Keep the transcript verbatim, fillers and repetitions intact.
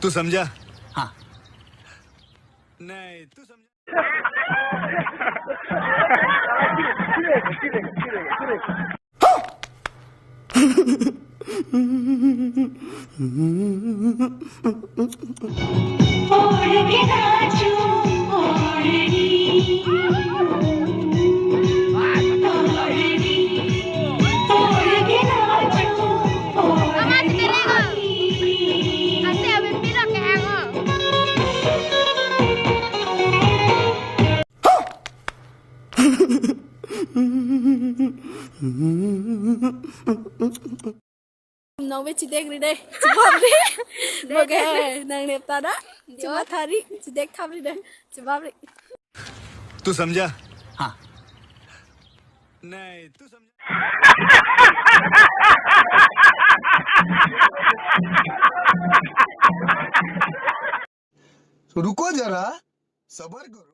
तू समझा? हाँ। नहीं, तू समझा? Nang be chidek ri dei. Chibap ri. Moke nang nepta da. Chuma thari. Chidek tham ri dei. Chibap ri. तू समझा? हाँ। नहीं, तू समझा? रुको जरा, सबर करो।